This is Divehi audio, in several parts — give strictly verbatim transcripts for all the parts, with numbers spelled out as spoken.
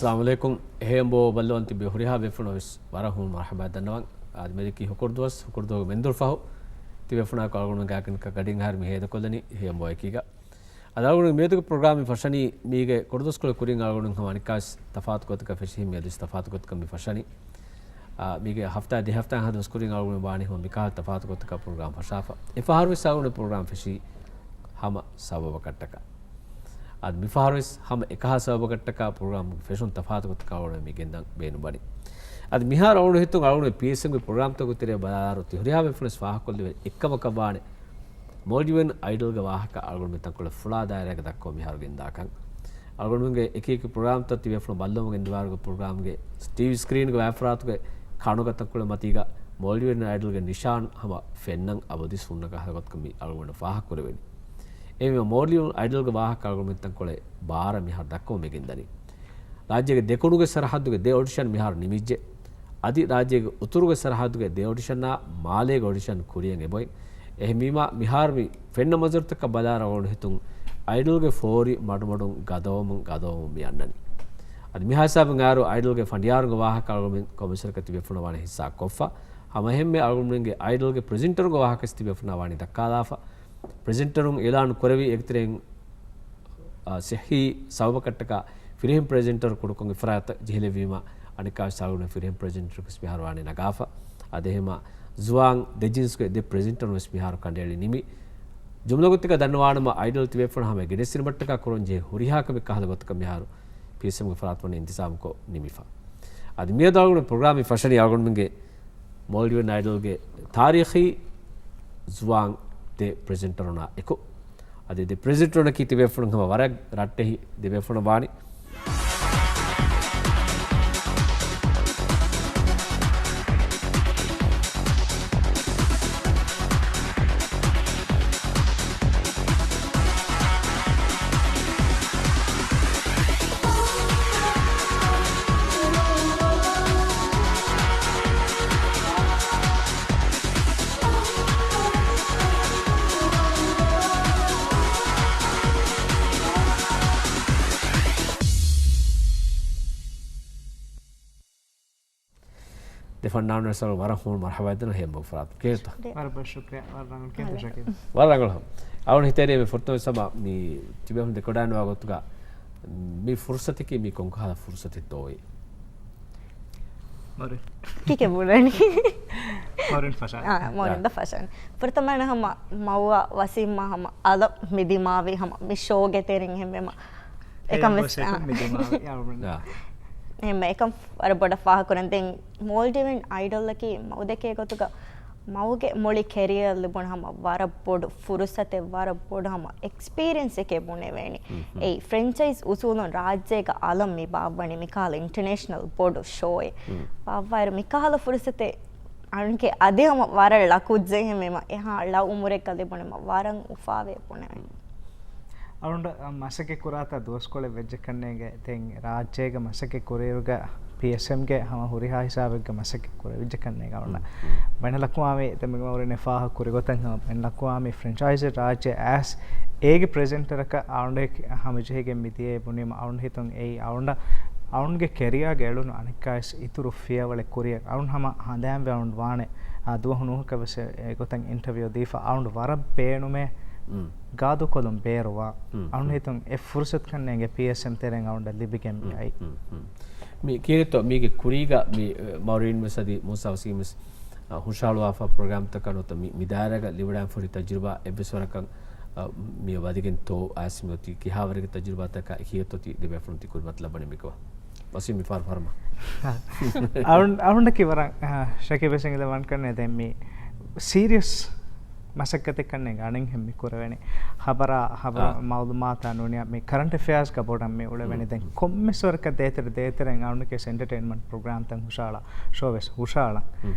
އައްސަލާމު ޢަލައިކުމް. ހެޔޮ އެނބޯ ބައްލަވަން ތިބި ހުރިހާ ބޭފުޅުން ވެސް ވަރަށް ހުން މަރުޙަބާ ދަންނަވަން. އާދެ، މިއަދަކީ ހުކުރު ދުވަސް، ހުކުރު ދުވަހުގެ މެންދުރު ފަހު ތިބޭފުޅާ އަޅުގަނޑުމެން ގާތްގަނޑަކަށް ގަޑިން އަހަރު މި ހޭދަކޮށްލަނީ ހެޔޮ އެނބޯއެކީގަ. އަދި އަޅުގަނޑު މިއަދުގެ ޕްރޮގްރާމް މި ފަށަނީ މީގެ ކުޑަދުވަސްކޮޅެއް ކުރިން އަޅުގަނޑު ހަމަ އަނެއްކާވެސް ތަފާތު ގޮތަކަށް ފެށި މިއަދުވެސް ތަފާތު ގޮތަކަށް މި ފަށަނީ. އާ، މީގެ ހަފްތާ ދެ ހަފްތާ ހަދުވަސް ކުރިން އަޅުގަނޑު ވާނީ ހަމަ މިކަހަލަ ތަފާތު ގޮތަކަށް ޕްރޮގްރާމް ފަށާފަ. އެފަހަރުވެސް އަޅުގަނޑު ޕްރޮގްރާމް ފެށީ ހަމަ ސަބަބަކަށްޓަކާ. އަދި މިފަހަރުވެސް ހަމަ އެކަހަލަ ސަބަބަކަށްޓަކާ ޕްރޮގްރާމް ފެށުން ތަފާތު ގޮތަކަށް އަޅުގަނޑު މި ގެންދަން ބޭނުންވަނީ. އަދި މިހާރު އަޅުގަނޑު ހިތުން އަޅުގަނޑު ޕީއެސްއެމްގެ ޕްރޮގްރާމްތަކުގެ ތެރޭ ބަލާއިރު ތި ހުރިހާ ބޭފުޅުން ވެސް ފާހަގަކޮށްލެވޭ އެއްކަމަކަށް ވާނެ މޯލްޑިވިއަން އައިޑަލްގެ ވާހަކަ އަޅުގަނޑުމެން ތަންކޮޅެއް ފުޅާ ދާއިރާގަ ދައްކަވަން މިހާރު ގެންދާކަން. އަޅުގަނޑުމެންގެ އެކި އެކި ޕްރޮގްރާމްތައް ތިބޭފުޅުން ބައްލަވަމުން ގެންދަވާއިރުގެ ޕްރޮގްރާމްގެ ޓީވީ ސްކްރީންގެ ވާތްފަރާތުގެ ކަނުގަ ތަންކޮޅެއް މަތީގަ މޯލްޑިވިއަން އައިޑަލްގެ ނިޝާން ހަމަ ފެންނަން އަބަދުވެސް ހުންނަ ކަހަލަ ގޮތަކަށް މި އަޅުގަނޑު ފާހަގަ ކުރެވެނީ. އެހެންވީމަ މޯލްޑިވިއަން އައިޑަލްގެ ވާހަކަ އަޅުގަނޑުމެން ތަންކޮޅެއް ބާރަށް މިހާރު ދައްކަވަމުން ގެންދަނީ. ރާއްޖޭގެ ދެކުނުގެ ސަރަހައްދުގެ ދެ އޮޑިޝަން މިހާރު ނިމިއްޖެ. އަދި ރާއްޖޭގެ އުތުރުގެ ސަރަހައްދުގެ ދެ އޮޑިޝަނާ މާލޭގެ އޮޑިޝަން ކުރިއަށް އެބައޮތް. އެހެންވީމާ، މިހާރު މި ފެންނަ މަންޒަރުތަކަށް ބަލާއިރު އަޅުގަނޑު ހިތުން އައިޑަލްގެ ފޯރި މަޑުމަޑުން ގަދަވަމުން ގަދަވަމުން މި އަންނަނީ. އަދި މިހާ ހިސާބުން އައިރު އައިޑަލްގެ ފަނޑިޔާރުންގެ ވާހަކަ އަޅުގަނޑުމެން ކޮންމެސްވަރަކަށް ތިބޭފުޅުންނާ ވާނީ ހިއްސާ ކޮށްފަ. ހަމަ އެހެންމެ އަޅުގަނޑުމެންގެ އައިޑަލްގެ ޕްރެޒެންޓަރުންގެ ވާހަކަ ވެސް ތިބޭފުޅުންނާ ވާނީ ދައްކާލާފަ. ޕްރެޒެންޓަރުން އިއުލާނު ކުރެވި އެކަތެރެއިން، އާ، ސިއްހީ ސަބަބަކަށްޓަކާ ފިރިހެން ޕްރެޒެންޓަރު ކުޑަކޮށް އެފަރާތަށް ޖެހިލެއްވީމަ، އަނެއްކާވެސް އަޅުގަނޑު ފިރިހެން ޕްރެޒެންޓަރަކުވެސް މިހާރު ވާނީ ނަގާފަ. އަދި އެހެންމަ ޒުވާން ދެ ޖިންސްގެ ދެ ޕްރެޒެންޓަރުން ވެސް މިހާރު ކަނޑައެޅި ނިމި. ޖުމްލަ ގޮތެއްގަ ދަންނަވާނަމަ، އައިޑަލް ތިބޭފުޅުން ހަމަ ގެނެސްދިނުމަށްޓަކާ ކުރަންޖެހޭ ހުރިހާ ކަމެއް ކަހަލަ ގޮތަކަށް މިހާރު ޕީއެސްއެމްގެ ފަރާތުން ވަނީ އިންތިޒާމުކޮށް ނިމިފަ. އަދި މިއަދު އަޅުގަނޑު ޕްރޮގްރާމް މި ފަށަނީ އަޅުގަނޑުމެންގެ މޯލްޑިވިއަން އައިޑަލްގެ ތާރީޚީ ޒުވާން ދެ ޕްރެޒެންޓަރުންނާ އެކު. އަދި ދެ ޕްރެޒެންޓަރުންނަކީ ތިބޭފުޅުން ހަމަ ވަރަށް ރައްޓެހި ދެބޭފުޅުން ވާނީ. ދެ ފަންނާނުން ވެސް ވަރަށް ހޫނު މަރުޙަބާ ދެން ހެޔޮ އެނބު ފަރާތުން. ކީރިތޯ؟ ވަރަށް ބޮޑަށް ޝުކްރިޔާ. ވަރަށް ރަނގަޅު. ކީރިތޯ ޝަކީބް؟ ވަރަށް ރަނގަޅު. އަޅުގަނޑު ހިތޭރި މި ފުރަތަމަ ސަމާ މި ތިބޭފުޅުން ދެކެވަޑައިގަންނަވާ ގޮތުގަ މި ފުރުސަތަކީ މީ ކޮންކަހަލަ ފުރުސަތެއް ދޯއޭ؟ މަރި. ކިކެ ބުނަނީ؟ މަރިން ފަށާން. އާ، މަރިން ދަ ފަށާން. ފުރަތަމަ ހަމަ މައުވާ ވަސީމާ ހަމަ އަލަށް މި ދިމާވި ހަމަ މި ޝޯގެ ތެރެއިން ހެންވެމަ. އެކަން ވެސް، އާ. މި ދިމާވި، އާ. އާ. އެހެންމެ އެކަން ވަރަށް ބޮޑަށް ފާހަގަކުރަން. ދެން މޯލްޑިވިއަން އައިޑަލްއަކީ މައުދެކޭ ގޮތުގަ މައުގެ މުޅި ކެރިއަރ ލިބުނު ހަމަ ވަރަށް ބޮޑު ފުރުސަތެއް، ވަރަށް ބޮޑު ހަމަ އެކްސްޕީރިއެންސްއެކޭ ބުނެވޭނެ. އެއީ ފްރެންޗައިޒް އުސޫލުން ރާއްޖޭގަ އަލަށް މި ބާއްވަނީ މިކަހަލަ އިންޓަނޭޝަނަލް ބޮޑު ޝޯއެއް. ބާއްވާއިރު މިކަހަލަ ފުރުސަތެއް އަޅުންގެ އަދި ހަމަ ވަރަށް ޅަކުއްޖެހެމެމަ އެހާ ޅަ އުމުރެއްގަ ލިބުނެމަ ވަރަށް އުފާވޭ ބުނެވެން. އަޅުން މަސައްކަތް ކުރާތާ ދުވަސްކޮޅެއް ވެއްޖެ ކަންނޭނގެ ދެން ރާއްޖޭގަ މަސައްކަތް ކުރިއިރުގަ ޕީއެސްއެމްގެ ހަމަ ހުރިހާ ހިސާބެއްގަ މަސައްކަތް ކުރެވިއްޖެ ކަންނޭނގެ އަޅުން. ބައިނަލްއަޤްވާމީ ދެމެގުމަ އުރިނެ ފާހަ ކުރިގޮތަށް ހަމަ ބައިނަލްއަޤްވާމީ ފްރެންޗައިޒެއް ރާއްޖެ އައިސް އޭގެ ޕްރެޒެންޓަރަކަށް އަޅުން ހަމަޖެހިގެން މިދިޔައޭ ބުނީމަ އަޅުން ހިތުން އެއީ އަޅުން އަޅުންގެ ކެރިއާގަ އެޅުނު އަނެއްކާވެސް އިތުރު ފިޔަވަޅެއް ކުރިއަށް އަޅުން ހަމަ ހަނދާންވެ އަޅުން ވާނެ. އާ، ދުވަހު ނޫހަކަށް ވެސް އެގޮތަށް އިންޓަވިއު ދީފަ އަޅުން ވަރަށް ބޭނުމޭ ގާދޫކޮލުން ބޭރުވާ. އަޅުން ހިތުން އެ ފުރުސަތު ކަންނޭނގެ ޕީއެސްއެމް ތެރެއިން އަޅުން ލިބިގެން އައި. މި ކީރިތޯ މީގެ ކުރީގަ މި، އެ، މައުރީން ވެސް އަދި މޫސާ ވަސީމް ވެސް، އަ، ހުށަހަޅުވާފަ ޕްރޮގްރާމްތަކަށް ނުވަތަ މި، މި ދާއިރާގަ ލިބިވަޑައިގެންފަ ހުރި ތަޖުރިބާ އެއްވެސް ވަރަކަށް، އަ، މި ވަދެގެންތޯ އައިސް މި އޮތީ ކިހާވަރެއްގެ ތަޖުރިބާތަކާ ކީރިތޯ ތި ދެބޭފުޅުން ތި ކުރިމަތިލައްވަނީ މިކޮށް؟ ވަސީމް މި ފަހަރު ފަރުމާ. އަޅުން، އަޅުންނަކީ ވަރަށް، އަ، ޝަކީބް ވެސް އެނގިލަ ވަންކަންނޭ ދެން މި ސީރިއަސް މަސައްކަތެއް ކަންނޭނގެ އަނެއްހެން މި ކުރެވެނީ. ޚަބަރާ، ޚަބަރު އާ. މައުލޫމާތާ ނޫނިއްޔާ މި ކަރަންޓް އެފެއާސްގަ ބޮޑަށް މި އުޅެވެނީ. ދެން ކޮންމެސް ވަރަކަށް ދޭތެރެ ދޭތެރެން އަޅުންނަކީ އެންޓަޓެއިންމަންޓް ޕްރޮގްރާމްތައް ހުށަހަޅާ، ޝޯ ވެސް ހުށަހަޅާ.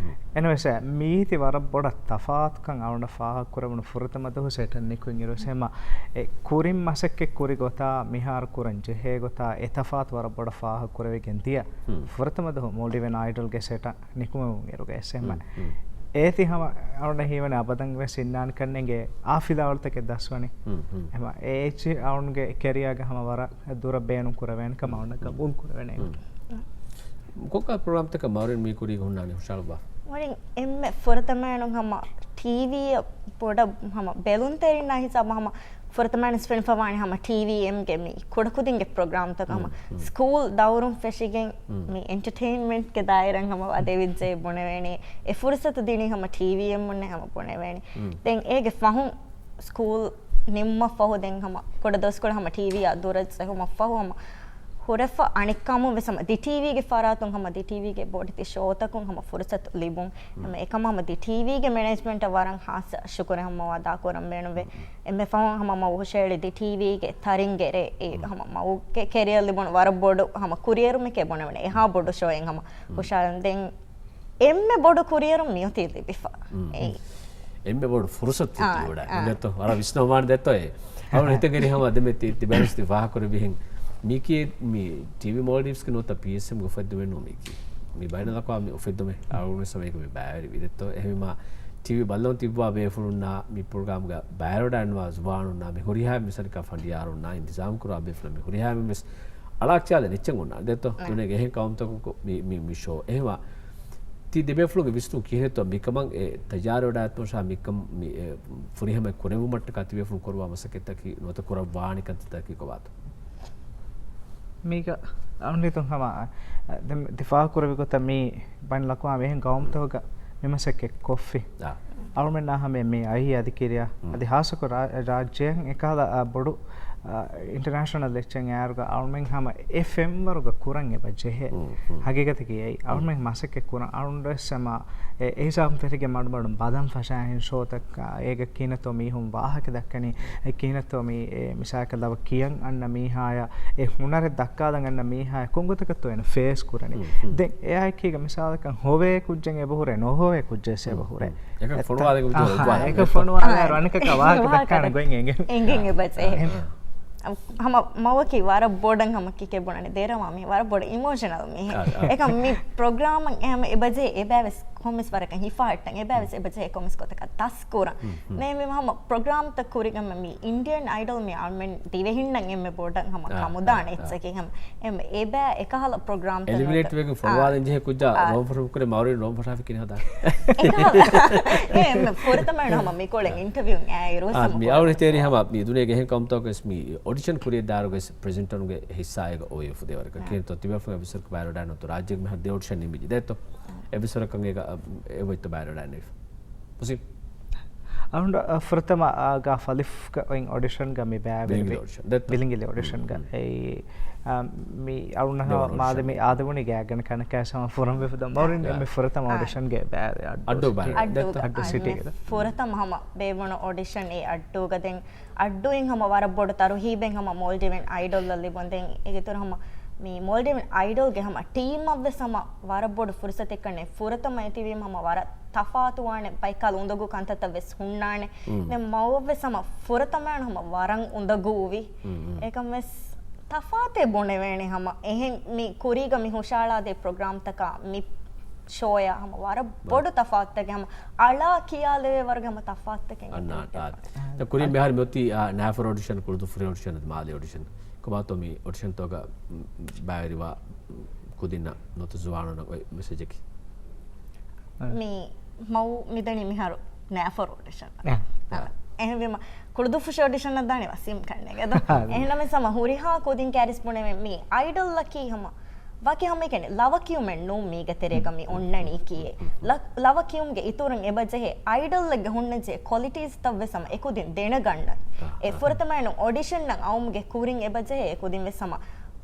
އެންވެސް މީތި ވަރަށް ބޮޑަށް ތަފާތުކަން އަޅުންނަށް ފާހަގަކުރެވުނު ފުރަތަމަ ދުވަހު ސެޓަށް ނިކުތް އިރުވެސް ހަމަ އެ ކުރިން މަސައްކަތް ކުރި ގޮތާ މިހާރު ކުރަން ޖެހޭ ގޮތާ އެ ތަފާތު ވަރަށް ބޮޑަށް ފާހަގަކުރެވިގެން ދިޔަ. ފުރަތަމަ ދުވަހު މޯލްޑިވިއަން އައިޑަލްގެ ސެޓަށް ނިކުމެވުން އިރުގައި ސެމަ. ހުން، ހުން. އޭތި ހަމަ އަޅުގަނޑަށް ހީވަނީ އަބަދަށް ވެސް ހިންނާނެ ކަންނޭނގެ އާ ފިލާވަޅުތަކެއް ދަސްވަނީ. ހުން، ހުން. އެމަ އޭއެޗް އަޅުގަނޑުގެ ކެރިއާގަ ހަމަ ވަރަށް ދުރަށް ބޭނުން ކުރެވޭނެ ކަމަށް އަޅުގަނޑަށް ހުން. ގަބޫލު ކުރެވޭނެ. ހުން. ކޮންކަހަލަ ޕްރޮގްރާމްތަކަށް މައުރިން މި ކުރީގަ ހުންނާނީ ހުށަހަޅުއްވާ؟ މައުރިން އެންމެ ފުރަތަމައިނުން ހަމަ ޓީވީއަށް ބޮޑަށް ހަމަ ބެލުންތެރިންނާ ހިސާބަށް ހަމަ ފުރަތަމައިން ފެނިފަވާނެ ހަމަ ޓީވީއެމްގެ މި ކުޑަކުދިންގެ ޕްރޮގްރާމްތަކަށް ހަމަ ހުން، ހުން. ސްކޫލް ދައުރުން ފެށިގެން ހުން. މި އެންޓަޓެއިންމަންޓްގެ ދާއިރާއިން ހަމަ ވަދެވިއްޖެ ބުނެވޭނެ. އެ ފުރުސަތު ދިނީ ހަމަ ޓީވީއެމްއުންނޭ ހަމަ ބުނެވޭނެ. ހުން. ދެން އޭގެ ފަހުން ސްކޫލް ނިމުމަށްފަހު ދެން ހަމަ ކުޑަ ދުވަސްކޮޅެއް ހަމަ ޓީވީއާ ދުރަށް ޖެހުމަށްފަހު ހަމަ ހުރެފަ އަނެއްކާމުން ވެސް ހަމަ ދި ޓީވީގެ ފަރާތުން ހަމަ ދި ޓީވީގެ ބޮޑެތި ޝޯތަކުން ހަމަ ފުރުސަތު ލިބުން. ހަމަ އެކަމަށް ހަމަ ދި ޓީވީގެ މެނޭޖްމަންޓަށް ވަރަށް ހާއްސަ ޝުކުރެއް ހަމަ އަދާކުރަން ބޭނުންވޭ. އެންމެ ފަހުން ހަމަ މަ ހުށައެޅި ދި ޓީވީގެ ތަރިންގެ ރޭ އެ ހަމަ މަގުގެ ކެރިއަރ ލިބުނު ވަރަށް ބޮޑު ހަމަ ކުރިއެރުމެކޭ ބުނެވެނީ. އެހާ ބޮޑު ޝޯއެއް ހަމަ ހުށައަޅަން ދެން އެންމެ ބޮޑު ކުރިއެރުން މިއޮތީ ލިބިފަ. އެއީ. އެންމެ ބޮޑު ފުރުސަތު އާ، ތި ވަޑައި. އާ. ދެއްތޯ؟ ވަރަށް ވިސްނަވާނެ ދެއްތޯ އެ. އަޅު ހިތަށް ގެން ހަމަ ދެމެ ތި، ތިބޭނުސް ތި ފާހަކުރެ ބިހެން. މީކީ މި ޓީވީ މޯލްޑިވްސްގެ ނުވަތަ ޕީއެސްއެމްގެ އުފެއްދުމެއް ނޫން މީކީ. މި ބައިނަލްއަޤްވާމީ އުފެއްދުމެއް އަޅުގަނޑު ވެސް ހަމަ އޭގަ މި ބައިވެރިވި ދެއްތޯ. އެހެންވީމާ ޓީވީ ބައްލަވަން ތިއްބާ ބޭފުޅުންނާ މި ޕްރޮގްރާމްގަ ބައިވެރިވަޑައިގަންނަވާ ޒުވާނުންނާ މި ހުރިހާ މިސަރިކާ ފަނޑިޔާރުންނާ އިންތިޒާމް ކުރާ ބޭފުޅުން މި ހުރިހާ މި ވެސް އަޅާ ކިޔާލެ ނެއްޗެއް އޮންނާނެ ދެއްތޯ. އާ. ދުނިޔޭގެ އެހެން ޤައުމުތަކުން މި، މި، މި ޝޯ. އެހެންވާ ތި ދެބޭފުޅުންގެ ވިސްނުން ކިހިނެއްތޯ މިކަމަށް އެ ތައްޔާރުވެވަޑައިގަތުމަށާ މިކަން މި އެ ފުރިހަމަ ކުރެވުމަށްޓަކާ ތިބޭފުޅުން ކުރައްވާ މަސައްކަތްތަކީ ނުވަތަ ކުރައްވާނެ ކަންތައްތަކީ ކޮބާތޯ؟ މީގަ އަޅުގަނޑު ހަމަ ދެން ދިފާޢު ކުރެވި ގޮތަށް މި ބައިނަލްއަޤްވާމީ އެހެން ޤައުމުތަކުގަ މި މަސައްކަތް ކޮށްފި. އާ. އަޅުމެންނާ ހަމަ މި އައީ އަދި ކިރިޔާ. އަދި ހާއްސަކޮށް ރާ-، ރާއްޖޭން އެކަހަލަ، އާ، ބޮޑު، އާ، އިންޓަރނޭޝަނަލް އެއްޗެއް އައިއިރުގަ އަޅުމެން ހަމަ އެ ފެންވަރުގަ ކުރަން އެބަ ޖެހޭ. ހުން، ހުން. ހަގީގަތަކީ އެއީ. ހުން. އަޅުމެން މަސައްކަތް ކުރަން އަޅުން ވެސް ހަމަ އެ، އެ ހިސާބުން ފެށިގެން މަޑުމަޑުން ބަލަން ފަށާހެން ޝޯތަކާ، އޭގަ ކިހިނެއްތޯ މީހުން ވާހަކަ ދައްކަނީ، އެ ކިހިނެއްތޯ މީ، އެ މިސާލަކަށް ލަވަ ކިޔަން އަންނަ މީހާޔަށް، އެ ހުނަރެއް ދައްކާލަން އަންނަ މީހާޔަށް ކޮންގޮތަކަށްތޯ އޭނަ ފޭސް ކުރަނީ. ހުން، ހުން. ދެން އެއާއެކީގަ މިސާލަކަށް ހޮވޭ ކުއްޖެއް އެބަހުރޭ، ނޯހޮވޭ ކުއްޖެއް ހުން، އެބަހުރޭ. ހުން. އެކަން އެއްތަ-، ފޮނުވާލެ ކުއްޖެއް އަހާ، އެއްވާލެ. އެކަން ފޮނުވާލާއިރު އަނެކަކާ ވާހަކަ ދައްކާނެ ގޮތް އެނގޭ. އެނގެން އެބަޖެހޭ. އެހެން. ހަމަ މަވަކީ ވަރަށް ބޮޑަށް ހަމަ ކިކޭ ބުނަނީ ދެރަވާ މީ ވަރަށް ބޮޑަށް އިމޯޝަނަލް މީހެއް. އާ، އާ. އެކަމް މި ޕްރޮގްރާމަށް އެހަމަ އެބަޖެހޭ އެބައިވެސް ކޮންމެސް ވަރަކަށް ހިފާހައްޓަން އެބައިވެސް އެބަޖެހޭ ކޮންމެސް ގޮތަކަށް ދަސްކުރަން. ހުން، ހުން. މޭ މި ހަމަ ޕްރޮގްރާމްތައް ކުރިގަމަ މި އިންޑިއަން އައިޑަލް މި އަޅުމެން ދިވެހިންނަށް އެންމެ ބޮޑަށް ހަމަ އާ، ކަމުދާނެ އާ، އާ. އެއްޗަކީ ހަމަ އެންމެ އެބަ އެކަހަލަ ޕްރޮގްރާމްތައް އެލިމިނޭޓް ނުވަތަ-، ވެގެން އާ. ފޮނުވާލަން ޖެހޭ ކުއްޖާ އާ. ރޯން ފޮށަ ކުރެ މައުރިން ރޯން ފޮށާފި ކިނި ހަދާ. އެކަހަލަ. އެ އެންމެ ފުރަތަމައިން ހަމަ މިކޮޅެން އާ. އިންޓަވިއު އާ، އައި ރޯސަމ މި އަޅުގަނޑު ތޭރި ހަމަ މި ދުނިޔޭގެ އެހެން ކައުމުތަކުގެ ވެސް މި އޮޑިޝަން ކުރިއަށް ދާއިރުގެ ވެސް ޕްރެޒެންޓަރުންގެ ހިއްސާ އޭގަ އޮވޭ ފުދޭވަރަކަށް. އާ. ކިހިނެއްތޯ ތިބޭފުޅުން އެ ވިސްނުން ބައިވެރިވެވަޑައިގަންނަވާ ރާއްޖޭގެ މިހާރު ދެ އޮޑިޝަން ނިމިއްޖެ ދެއްތޯ؟ އާ. އެ ވިސްނުން ކަން އޭގަ، އެ އޮތްތޯ ބައިވެރިވަޑައިގަންނަވީ. ހުސެން. އަޅުގަނޑު، އަ، ފުރަތަމަ، އަ، ގާ ފަލިފްގަ އޮތް އޮޑިޝަންގަ މި ބައިވެރިވި. ބިލިނގިލި އޮޑިޝަން ދެއްތޯ؟ ބިލިނގިލި އޮޑިޝަންގަ. ހުން. އެއީ، އަ، މި އަޅުންނަށް ދެވަނަ މާލެ އޮޑިޝަން. މި އާދެވުނީ ގާތްގަނޑަކަށް ހަމަ ފުރަން ވެފަ ދޯ މައުރިން އާ. މި ފުރަތަމަ އާ. އޮޑިޝަންގެ ބައިވެރި އައްޑޫ އައްޑޫ ސިޓީ. ބައި. އައްޑޫ، ދެއްތޯ؟ އައްޑޫ އާ، ސިޓީގެ. މި ފުރަތަމަ ހަމަ ބޭއްވުނު އޮޑިޝަން އެ އައްޑޫގަ ދެން އައްޑޫއިން ހަމަ ވަރަށް ބޮޑު ތަރުހީބެއް ހަމަ މޯލްޑިވިން އައިޑޮލްއަށް ލިބުން. ދެން އޭގެ އިތުރު ހަމަ މި މޯލްޑިވިން އައިޑޮލްގެ ހަމަ ޓީމަށްވެސް ހަމަ ވަރަށް ބޮޑު ފުރުސަތެއް ކަންނޭ. ފުރަތަމަ އެތިވީމަ ހަމަ ވަރަށް ތަފާތުވާނެ ބައިކަލު އުނދަގޫ ކަންތައްތައް ވެސް ހުންނާނެ. މް. ދެން މައުވަށްވެސް ހަމަ ފުރަތަމައިން ހަމަ ވަރަށް އުނދަގޫވި. މް، މް. އެކަން ވެސް ތަފާތެއް ބުނެވޭނެ ހަމަ. އެހެން މި ކުރީގަ މި ހުށައަޅާދޭ ޕްރޮގްރާމްތަކާ މި ޝޯޔާ ހަމަ ވަރަށް ބޮޑު ތަފާތުތަކެއް ހަމަ އަޅާ ކިޔާލެވޭ ވަރުގެ ހަމަ ތަފާތުތަކެއް އަންނާ އެތަން ތާ. ތިބޭ. ދެން ކުރިން މިހާރު މިއޮތީ، އާ، ނައިފަރު އޮޑިޝަން، ކުޅުދުއްފުށި އޮޑިޝަން އަދި މާލެ އޮޑިޝަން. ކޮބާތޯ މި އޮޑިޝަންތަކުގަ، މް، ބައިވެރިވާ، މް، ކުދިންނަށް ނުވަތަ ޒުވާނުންނަށް އޮތް މެސެޖަކީ؟ އަ. މި މައު މިދަނީ މިހާރު ނައިފަރު އޮޑިޝަން. އަ. އަ. އަ. އެހެންވީމަ ކުޅުދުއްފުށި އޮޑިޝަން އަށް ދާނީ ވަސީމް ކަންނޭނގެ ދޯ. އަ. އެހެންނަމަވެސް ހަމަ ހުރިހާ ކުދިން ކައިރިސް ބުނެވެ މި އައިޑޮލްއަކީ ހަމަ ވަކި ހަމައެކަނި ލަވަ ކިޔުމެއް ނޫން މީގެ ތެރޭގަ މި އޮންނަނީކީއެއް. ލަ-، ލަވަ ކިޔުމުގެ އިތުރުން އެބަޖެހޭ އައިޑަލްއެއްގެ ހުންނަޖެހޭ ކޮލިޓީސްތައް ވެސް ހަމަ އެކުދިން ދެނެގަންނަން. އެ ފުރަތަމައިނު އޮޑިޝަންއަށް އައުމުގެ ކުރިން އެބަޖެހޭ އެކުދިން ވެސް ހަމަ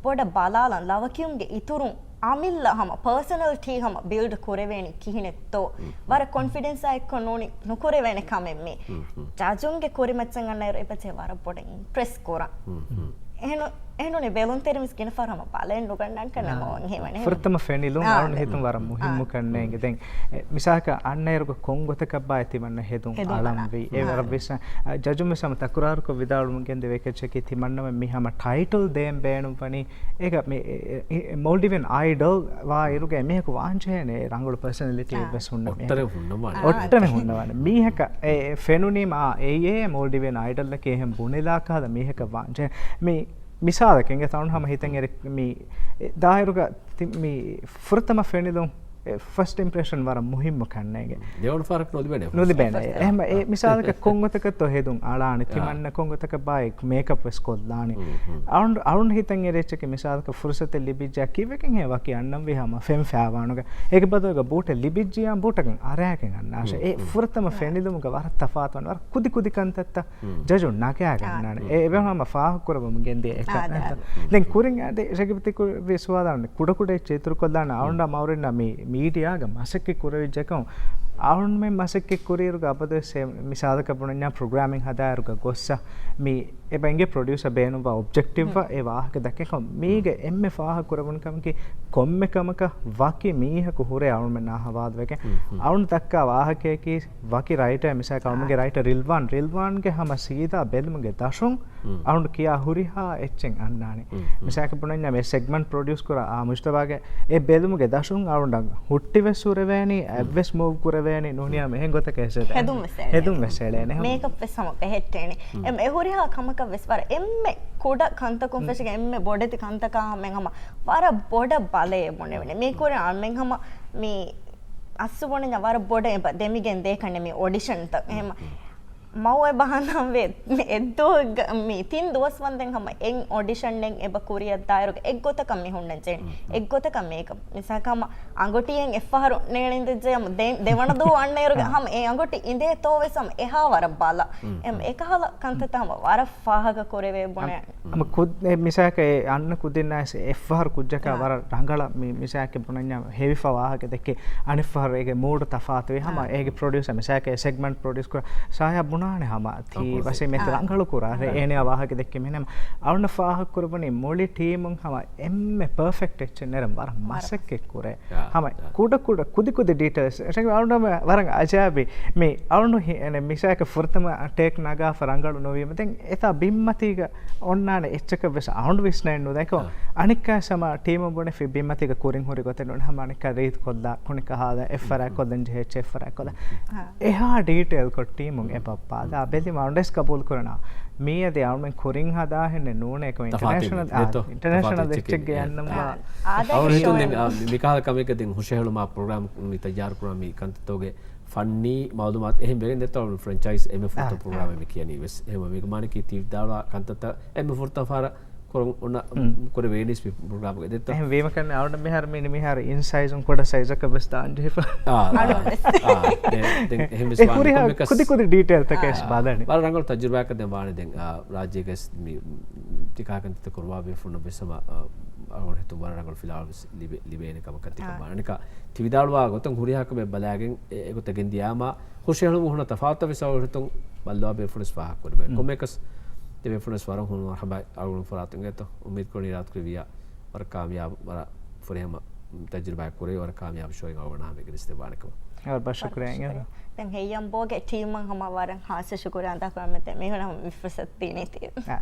ބޮޑަށް ބަލާލަން ލަވަ ކިޔުމުގެ އިތުރުން އަމިއްލަ ހަމަ ޕާސަނަލްޓީ ހަމަ ބިލްޑް ކުރެވޭނީ ކިހިނެއްތޯ؟ ވަރަށް ކޮންފިޑެންސާ އެއްކޮށް ނޫނީ ނުކުރެވޭނެ ކަމެއް މީ. ޖަޖުންގެ ކުރިމައްޗަށް އަންނައިރު އެބަޖެހޭ ވަރަށް ބޮޑަށް އިމްޕްރެސް ކުރަން. އެހެން އެހެންނޫނީ ބެލުންތެރިން ވެސް ގިނަ ފަހަރު ހަމަ ބަލައެއް ނުގަންނަންކަން އާ. ނަމަ އޮން ހީވަނީ އެހެން. ފުރަތަމަ ފެނިލުން އާ، އަޅުން ދެ. ހިތުން ވަރަށް އާ. މުހިއްމު ކަންނޭނގެ. ދެން އެ، މިސާލަކަށް އަންނައިރުގަ ކޮން ގޮތަކަށް ބާއި ތިމަންނަ ހެދުން ހެދުން އަޅަންވީ. އެ އާ. ވަރަށް ވިސްނާ. އަ، ޖަޖުން ވެސް ހަމަ ތަކުރާރުކޮށް ވިދާޅުވަމުން ގެންދެވޭ ކެއްޗަކީ ތިމަންނަމެން މި ހަމަ ޓައިޓަލް ދޭން ބޭނުންވަނީ އޭގަ މި، އެ، އެ، އެ، މޯލްޑިވިއަން އައިޑަލް ވާ އިރުގަ އެމީހަކު ވާންޖެހޭނެ ރަނގަޅު ޕަރސަނަލިޓީ އާ. ވެސް ހުންނަ މީހަކު. އޮއްޓަރެ ހުންނަވާނެ. އޮއްޓަރެ ހުންނަވާނެ. މީހަކަށް އެ، އެ ފެނުނީމަ އާ، އެއީ މޯލްޑިވިއަން އައިޑަލްއަކީ އެހެން ބުނެލާ ކަހަލަ މީހަކަށް ވާންޖެހޭ. މި މިސާލަކަށް އިނގޭތަ އަޅުން ހަމަ ހިތަށް އެރި މި ދާއިރުގަ ތި-، މި ފުރަތަމަ ފެނިލުން، އެ، ފަސްޓް އިމްޕްރެޝަން ވަރަށް މުހިއްމު ކަންނޭނގެ. ދެވަނަ ފަހަރަކު ނުލިބޭނެ. ނުލިބޭނެ. ފަސްޓް އެހެން އެ މިސާލަކަށް ކޮން ގޮތަކަށްތޯ ހެދުން އަޅާނެ، އާ. ތިމަންނަ ކޮން ގޮތަކަށް ބާއި މޭކަޕް ވެސް ކޮށްލާނެ. ހުން، ހުން. އަޅުން، އަޅުން ހިތަށް އެރި އެއްޗަކީ މިސާލަކަށް ފުރުސަތެއް ލިބިއްޖާ ކީއްވެގެން ހޭ ވަކި އަންނަންވީ ހަމަ ފެން ފާވާނުގަ. އޭގެ ބަދަލުގަ ބޫޓެއް ލިބިއްޖިޔާ ބޫޓަކަށް އަރާގެން އަންނާށޭ. ހުން، އެ ހުން. ފުރަތަމަ އާ. ފެނިލުމުގަ ވަރަށް ތަފާތުވާނެ. ވަރަށް ކުދި ކުދި ކަންތައްތައް ހުން. ޖަޖުން ނަގާގަންނާނެ. އާ. އެ އެބަ ހަމަ ފާހަގަކުރައްވަމުން ގެންދިޔަ އެއް އާ، ކަންތައް. ދެން ކުރިން އަދި ރެގިބިތި ކުރި ސުވާލާން ކުޑަކުޑަ އެއްޗެއް އިތުރުކޮށްލާނެ. އަޅުންނާ މައުރިންނާ މި މީޑިއާގަ މަސައްކަތް ކުރެވިއްޖެކަމު އަޅުންމެން މަސައްކަތް ކުރިއިރުގަ އަބަދުވެސް އެ މިސާލަކަށް ބުނަންޏާ ޕްރޮގްރާމިން ހަދާއިރުގަ ގޮއްސަ މި އެބަ އިނގޭ ޕްރޮޑިއުސަރ ބޭނުންވާ އޮބްޖެކްޓިވް ހުން. އެ ވާހަކަ ދައްކަން މީގެ އެންމެ ފާހަގަ ކުރެވުނު ކަމަކީ ކޮންމެ ކަމަކަށް ވަކި މީހަކު ހުރޭ އަޅުމެންނާ ހަވާލުވެގެން. ހުން، ހުން. އަޅުން ދައްކާ ވާހަކަޔަކީ ވަކި ރައިޓަރ މިސާލަކަށް އަޅުމެންގެ ރައިޓަރ ރިލްވާން، ރިލްވާންގެ ހަމަ ސީދާ ބެލުމުގެ ދަށުން ހުން. އަޅުން ކިޔާ ހުރިހާ އެއްޗެއް އަންނާނެ. ހުން، ހުން. މިސާލަކަށް ބުނަންޏާ މި ސެގްމަންޓް ޕްރޮޑިއުސް ކުރާ އާ މުޖްތަބާގެ އެ ބެލުމުގެ ދަށުން އަޅުންނަށް ހުއްޓި ވެސް ހުރެވޭނީ، އެއްވެސް މޫވް ކުރެވޭނީ ނޫނިޔާ މިހެން ގޮތަކަށް ހެދުން ވެސް އެޅޭނެ. ހެދުން ވެސް އެޅޭނެ. ހަމަ މޭކަޕް ވެސް ހަމަ ބެހެއްޓޭނެ. ހުން. އެ ހުރިހާ ކަމަކަށް ވެސް ވަރަށް އެންމެ ކުޑަ ކަންތަކުން ހުން. ފެށިގެން އެންމެ ބޮޑެތި ކަންތަކާ ހަމަ ހަމަ ވަރަށް ބޮޑަށް ބަލައޭ ބުނެވެނެ. މީ ކުރިން އަޅުމެން ހަމަ މި އަސްލު ބުނެންޏާ ވަރަށް ބޮޑަށް އެބަ ދެމިގެން ދޭ ކަންނޭ މި އޮޑިޝަންތައް. އެހެމަ މައު އެބަ ހަނދާންވޭ އެއްދުވަހުގަ-، މި ތިން ދުވަސް ވަންދެން ހަމަ އެއް އޮޑިޝަންއެއް އެބަ ކުރިއަށް ދާއިރުގަ އެއްގޮތަކަށް މި ހުންނަން ޖެހެން. އެއްގޮތަކަށް މޭކަޕް. މިސާލަކަށް ހަމަ އަނގޮޓިއެއް އެއްފަހަރު ނޭޅިންދެއްޖެ ހަމަ ދެ-، ދެވަނަ ދުވަހު އަންނައިރުގަ ހަމަ އެ އަނގޮޓި އިނދޭތޯ ވެސް ހަމަ އެހާ ވަރަށް ބަލަ. އެމް އެކަހަލަ ކަންތައްތައް ހަމަ ވަރަށް ފާހަގަ ކުރެވޭ ބުނެ. ހަމަ ކުދް-، އެ މިސާލަކަށް އެ އަންނަ ކުދިންނާ ވެސް އެއްފަހަރު ކުއްޖަކާ އާ. ވަރަށް ރަނގަޅަށް މި މިސާލަކަށް ބުނަންޏާ ހެވިފަ ވާހަކަ ދެއްކި އަނެއްފަހަރު އޭގެ މޫޑު ތަފާތުވި ހަމަ އާ. އޭގެ ޕްރޮޑިއުސަރ މިސާލަކަށް އެ ސެގްމަންޓް ޕްރޮޑިއުސް ކުރާ ސާޔާ ބުނާނެ ހަމަ ތީ ރަނގަޅު ވަސީމް އެތި އާ. ރަނގަޅު ކުރާ ރޭ އާ. އޭނަޔާ ވާހަކަ ދެއްކި މިނެމް އަޅުންނަށް ފާހަގަ ކުރައްވަނީ މުޅި ޓީމުން ހަމަ އެންމެ ޕަރފެކްޓް އެއްޗެއް ނެރެން ވަރަށް ވަރަށް. މަސައްކަތް ކުރޭ. އާ. ހަމަ އާ. ކުޑަ ކުޑަ ކުދި ކުދި ޑީޓެއިލްސް އަޅުން ވަރަށް އަޖާބީ. މި އަޅުން ހި-، އެނެ މިސާލަކަށް ފުރަތަމަ ޓޭކް ނަގާފަ ރަނގަޅު ނުވީމަ ދެން އެތާ ބިންމަތީގަ އޮންނާނެ އެއްޗަކަށް ވެސް އަހުން ވިސްނައެއް ނުދެކޮ. އާ. އަނެއްކާ ސަމާ ޓީމު ބުނެފި ބިންމަތީގަ ކުރިން ހުރި ގޮތެއް ނޫން ހަމަ އަނެއްކާ ރީތި ކޮށްލާ ކުނިކަހާލަ އެއްފަރާ ކޮށްލަން ޖެހޭ އެއްޗެއް އެއްފަރާ ކޮށްލާ. އާ. އެހާ ޑީޓެއިލް ކޮށް ޓީމުން އެބައްޕާ. ދާ ބެލި މައުންޑެސް ގަބޫލު ކުރަނާ. މީ އަދި އަޅުމެން ކުރިން ހަދާހެންނެއް ނޫނޭ ކޮ އިންޓަރނޭޝަނަލް، އާ، އިންޓަރނޭޝަނަލް އެއްޗެއްގެ އަންނަން ވާ. އާ. އަޅު ހިތުން ދެން، އާ، މި، މިކަހަލަ ކަމެއްގަ ދެން ހުށަހެޅުމާ ޕްރޮގްރާމް މި ތައްޔާރު ކުރާ މި ކަންތައްތޯގެ ފަންނީ މައުލޫމާތު އެހެން ވެގެން ދެއްތޯ ފްރެންޗައިޒް އެންމެ ފުރަތަމަ ޕްރޮގްރާމެއް މި ކިޔަނީ ވެސް. އެހެންވީމަ މި މާނައަކީ ތި ވިދާޅުވާ ކަންތައްތައް އެންމެ ފުރަތަމަ ފަހަރަށް ކުރަން އޮންނަ ކުރެވޭނީސް ޕްރޮގްރާމްގެ ދެއްތޯ. އެހެން ވީމަ ކަން އަޅުން މިހާރު މި މިހާރު އިން ސައިޒުން ކުޑަ ސައިޒަކަށް ވެސް ދާން ޖެހިފަ. އާ، އާ، އާ، ދެން އެހެން ވެސް އެ ވާނެ. ހުރިހާ ކޮންމެއަކަސް ކުދި ކުދި ޑީޓެއިލްތަކެއް ވެސް ބަލަނީ. ވަރަށް ރަނގަޅު ތަޖުރިބާއަކަށް ދެން ވާނެ ދެން، އާ، ރާއްޖޭގެ ވެސް މި ތިކާ ކަންތައްތައް ކުރުވާ ބޭފުޅުންނަށް ވެސް ހަމަ، އާ، އަޅުގަނޑު ހިތުން ވަރަށް ރަނގަޅު ފިލާވަޅު ވެސް ލިބޭ، ލިބޭނެ ކަމަކަށް ތިކަން ވާނެ. އަނެކާ ތި ވިދާޅުވާ ގޮތަށް ހުރިހާ ކަމެއް ބަލާގެން އެ، އެގޮތަށް ގެންދިޔާމާ ހުށަހެޅުމުން ހުންނަ ތަފާތުތައް ވެސް އަޅުގަނޑު ހިތުން ބައްލަވާ ބޭފުޅުން ވެސް ފާހަގަ ކުރެވޭ. ކޮންމެއަކަސް ތި ބޭފުޅުން ވެސް ވަރަށް ހުން މަރުހަބާ އަޅުގަނޑު ފަރާތުން އެތޯ. އުއްމީދު ކުރަނީ ރާތުކުރެ ވިޔާ ވަރަށް ކާމިޔާބު، ވަރަށް ފުރިހަމަ ތަޖުރިބާއެއް ކުރެވި، ވަރަށް ކާމިޔާބު ޝޯއެއް އަޅުގަނޑު ހަމަ ގެނެސްދެއްވާނެ ކަމަށް. ވަރަށް ބޮޑަށް ޝުކުރިއްޔާ. ޝުކުރިއްޔާ. ދެން ހެއްޔަން ބޯގެ ޓީމަށް ހަމަ ވަރަށް ހާއްސަ ޝުކުރިއްޔާ އަދާ ކުރަމެ މި ހުންނަ މި ފުރުސަތު ދީނީ ތި. އާ.